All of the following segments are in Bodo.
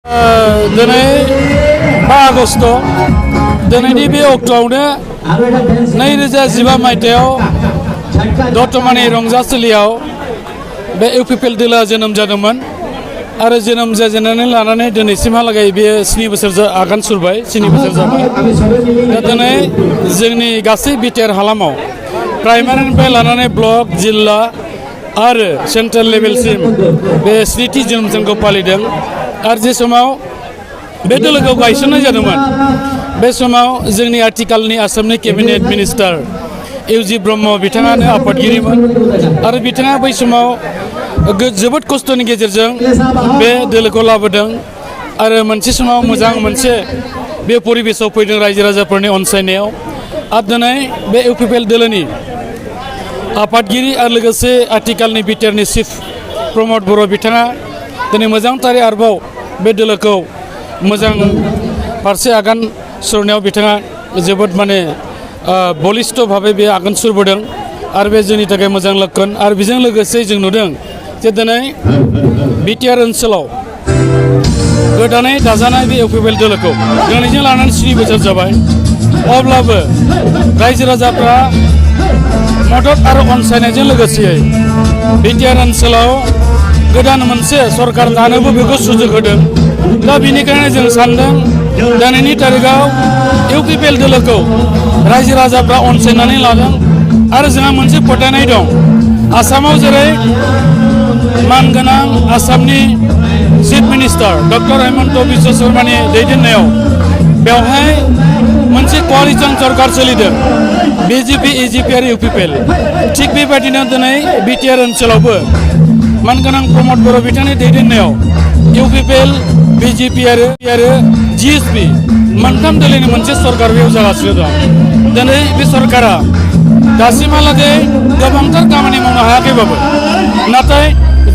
दिनै 5 आगस्ट दिनैनि बे अक्ट'आवनो 2015 मायथाइयाव दतमानि रंजासुलियाव बे इउपिपिएल दोलोआ जोनोम जादोंमोन आरो जोनोम जाजेननानै लानानै दिनैसिमहालागै बेयो 7 बोसोर आगान सुरबाय 7 बोसोर जाबाय। दा दिनै जोंनि गासै बिटिआर हालामाव प्राइमारिनिफ्राय लानानै ब्लक जिल्ला आरो सेन्ट्रेल लेभेलसिम बे स्निथि जोनोम सानखौ फालिदों आरो जे समाव बे दोलोखौ गायसननाय जादोंमोन बे समाव जोंनि आथिखालनि आसामनि केबिनेट मिनिस्टार इउजि ब्रह्म बिथाङानो आफादगिरिमोन आरो बिथाङा बै समाव जोबोद खस्थ'नि गेजेरजों बे दोलोखौ लाबोदों आरो मोनसे समाव मोजां मोनसे बे परिबेसाव फैदों रायजो राजाफोरनि अनसायनायाव आरो दिनै बे इउपिपिएल दोलोनि आफादगिरि आरो लोगोसे आथिखालनि बिटिआरनि चिफ प्रमद बर' बिथाङा दिनै मोजांथारै आरोबाव बे दोलोखौ मोजां फारसे आगान सुरनायाव बिथाङा जोबोद बलिष्ठ भाबै बे आगान सुरबोदों आरो बे जोंनि थाखाय मोजां लक्षण आरो बेजों लोगोसे जों नुदों जे दिनै बिटिआर ओनसोलाव गोदानै दाजानाय बे इउपिपिएल दोलोखौ दिनैजों लानानै 7 बोसोर जाबाय अब्लाबो रायजो राजाफ्रा मदद आरो अनसायनायजों लोगोसे बिटिआर ओनसोलाव गोदान मोनसे सरकार दानोबो बेखौ सुजुग होदों। दा बेनिखायनो जों सानदों दिनैनि तारिखआव इउपिपिएल दोलोखौ रायजो राजाफ्रा अनसायनानै लादों आरो जोंहा मोनसे फोथायनाय दं आसामाव जेरै मानगोनां आसामनि chief minister doctor Himanta Biswa शर्मानि दैदेननायाव बेवहाय मोनसे क'लिशन सरकार सोलिदों बिजेपि एजिपि आरो इउपिपिएल थिग बेबायदिनो दिनै बिटिआर ओनसोलावबो मानगोनां प्रमद बर' बिथांनि दैदेननायाव इउपिपिएल बिजेपि आरो जिएसपि मोनथाम दोलोनि मोनसे सरकार बेयाव जागासिनो दं। दिनै बे सरकारा दासिमहालागै गोबांथार खामानि मावनो हायाखैबाबो नाथाय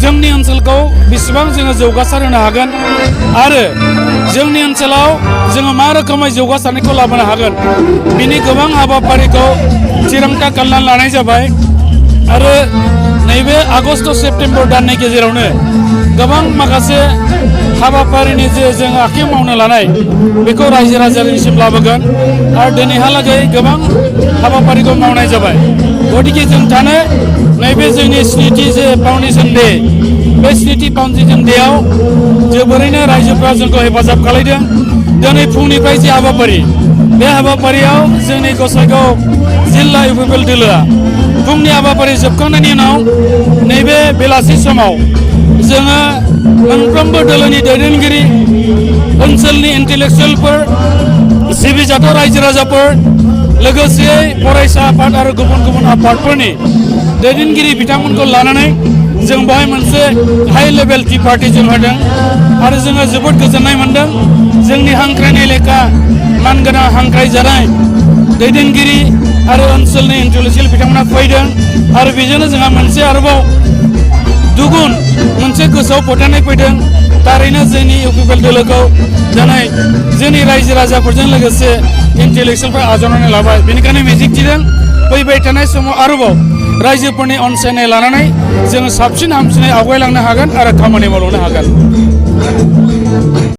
जोंनि ओनसोलखौ बेसेबां जोङो जौगासार होनो हागोन आरो जोंनि ओनसोलाव जोङो मा रोखोमै जौगासारनायखौ लाबोनो हागोन बिनि गोबां हाबाफारिखौ थिरांथा खालामनानै लानाय जाबाय आरो नैबे आगस्ट सेप्तेम्बर दाननि गेजेरावनो गोबां माखासे हाबाफारिनि जे जों आखायाव मावनो लानाय बेखौ रायजो राजानिसिम लाबोगोन आरो दिनैहालागै गोबां हाबाफारिखौ मावनाय जाबाय। गतिके जों सानो नैबे जोंनि स्निथि जे फाउन्डेसन डे बे स्निथि फाउन्डेसन डेआव जोबोरैनो रायजोफ्रा जोंखौ हेफाजाब खालामदों। दिनै फुंनिफ्राय जे हाबाफारि बे हाबाफारियाव जोंनि गसाइगाव जिल्ला इउपिपिएल दोलोआ फुंनि हाबाफारि जोबखांनायनि उनाव नैबे बेलासि समाव जोङो मोनफ्रोमबो दोलोनि दैदेनगिरि ओनसोलनि इन्टेलेक्सुयेलफोर सिबिजाथाव रायजो राजाफोर लोगोसे फरायसा आफाद आरो गुबुन गुबुन आफादफोरनि दैदेनगिरि बिथांमोनखौ लानानै जों बेवहाय मोनसे हाई लेभेल टि पार्टि जों होदों आरो जोङो जोबोद गोजोननाय मोनदों। जोंनि हांख्रायनाय लेखा मानगोनां हांख्रायजानाय दैदेनगिरि आरो ओनसोलनि इन्टेलेक्सुयेल बिथांमोना फैदों आरो बेजोंनो जोंहा मोनसे आरोबाव दुगुन मोनसे गोसोआव फोथायनाय फैदों थारैनो जोंनि इउपिपिएल दोलोखौ दिनै जोंनि रायजो राजाफोरजों लोगोसे इन्टेलेक्सुयेलफ्रा आजावनानै लाबाय। बेनिखायनो मिजिंथिदों फैबाय थानाय समाव आरोबाव रायजोफोरनि अनसायनाय लानानै जोङो साबसिन हामसिनै आवगायलांनो हागोन आरो खामानि मावलांनो हागोन।